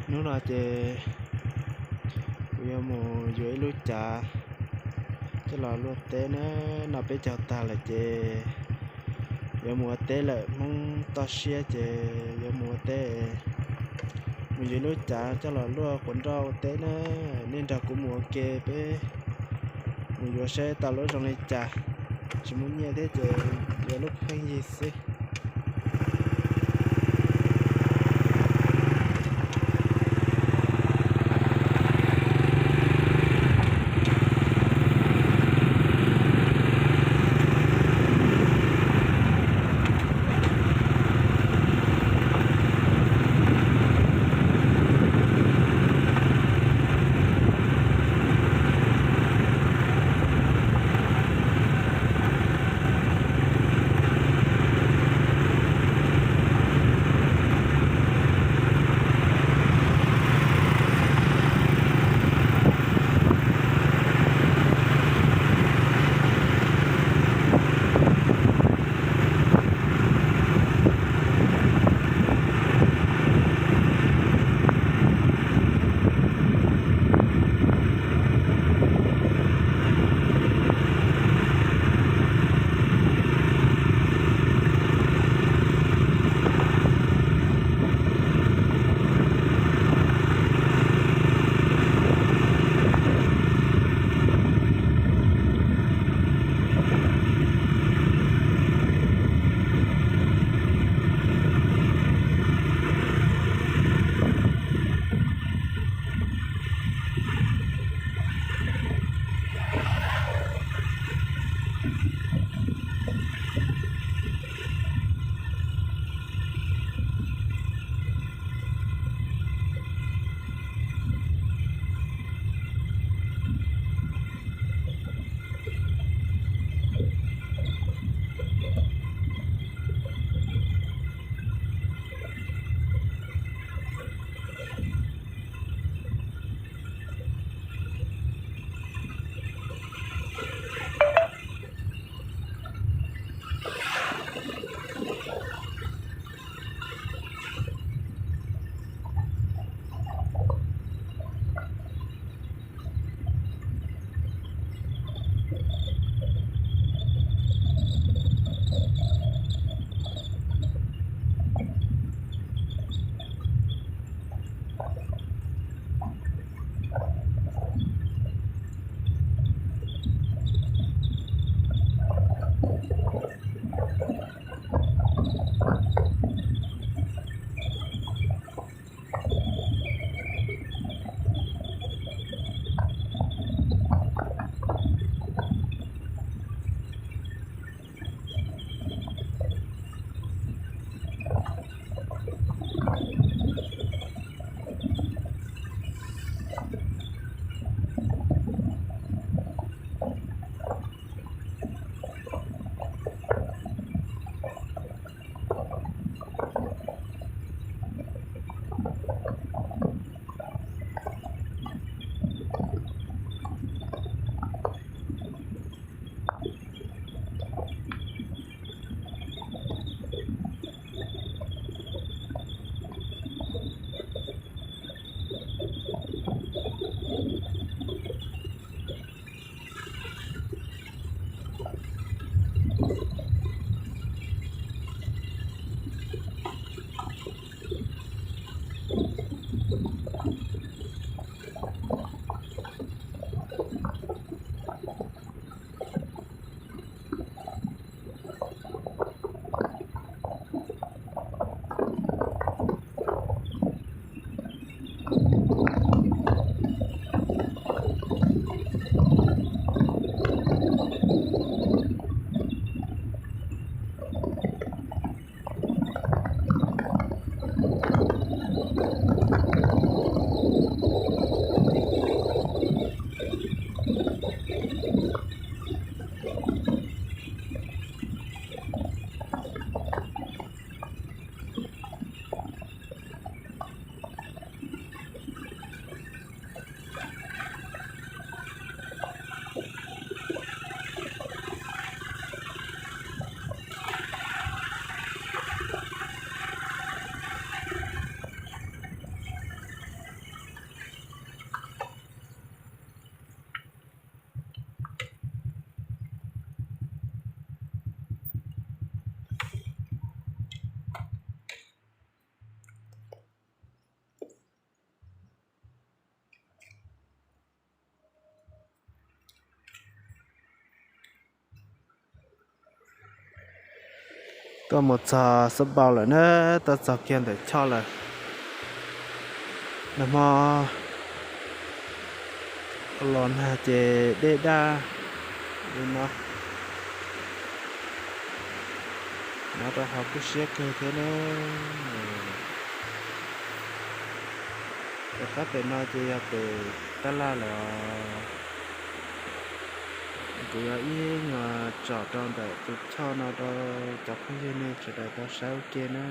Hnub no ces kuv yuav mus yuav ib lub cav coj los luaj teb na. No peb caug tag lawm ces yuav mus ua teb lawm, Hmoob toj siab ces yuav mus ua teb. Mus yuav ib lub cav coj los luaj quav nroj ua teb na. Nej nrog kuv mus ua ke, peb mus yuav saib tau lub zoo li cas. Tsis muaj nyiaj thiab ces yuav lub pheej yig xwb. Tuaj mus txog Xab Npaus lawm na, tuaj txog kiag ntawm Choj lawm. Nag hmo los nag ces dej daj li no, hnov rau qhov kub siab kawg thiab na. Rov qab pem no ces yog pem tab laj lawm os. Kuv yuav ib nyuag tsom rau ntawm tus Choj no rau cov phooj ywg nej sawv daws tau saib ua ke na.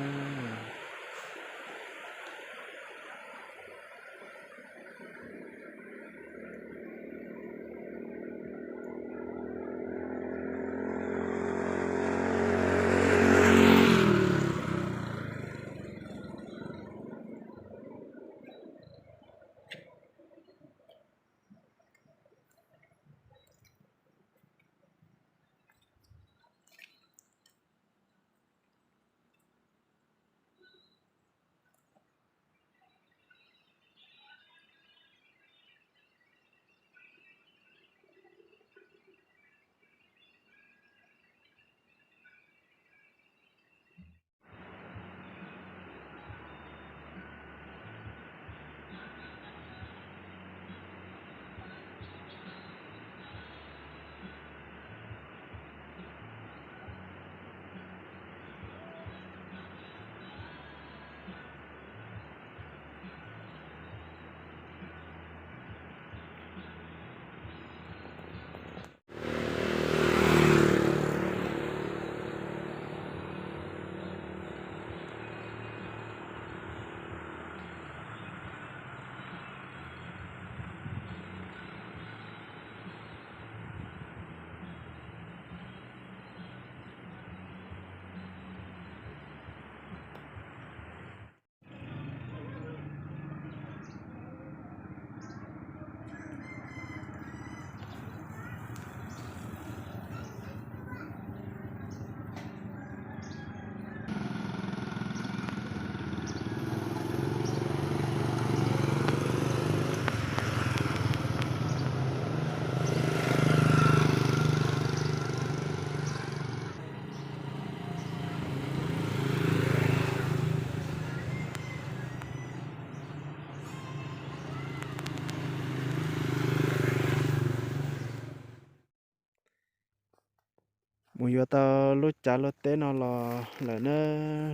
Mus yuav tau lub cav luaj teb no los lawm na,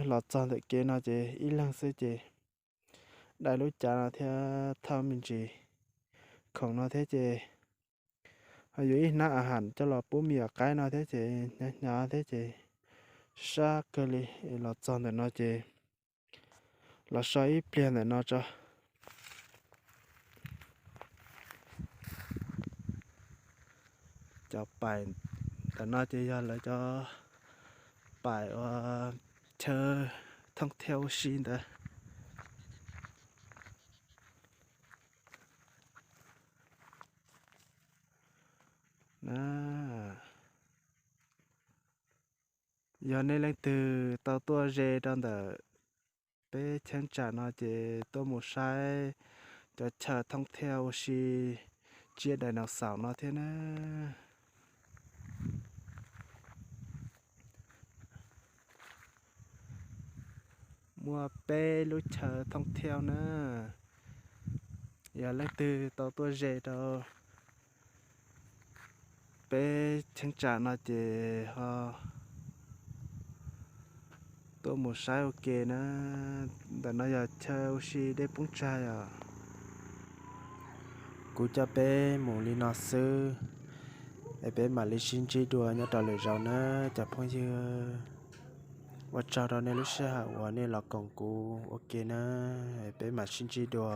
los txog ntawm kev no ces ib leeg xwb ces dai lub cav no thiab thauj me ntsis khoom no thiab ces ho yuav ib hnab a has coj los pub me nyuam qaib no thiab ces hnyav hnyav thiab ces sab kawg li. Los txog ntawm no ces los so ib pliag ntawm no tso. Cov paim ntawm no ces yog lawv cov paim uas chaw thooj thiaj ua si ntawd na. Yog nej leej twg tau tuaj ze rau ntawm peb cheeb tsam no ces tuaj mus saib cov chaw thooj thiaj ua si tsiab dinosaur no thiab na. Muaj peb lub chaw thooj thiaj na. Yog leej twg tau tuaj ze rau peb cheeb tsam no ces ho tuaj mus saib ua ke na. Ntawm no yog chaw ua si dej poob tsag os. Kuv coj peb mus li no xwb, es peb mam li sib ntsib dua nyob rau lwm zaus na cov phooj ywg. Ua tsaug rau nej lub sij hawm uas nej los koom kuv ua ke na, es peb mam sib ntsib dua.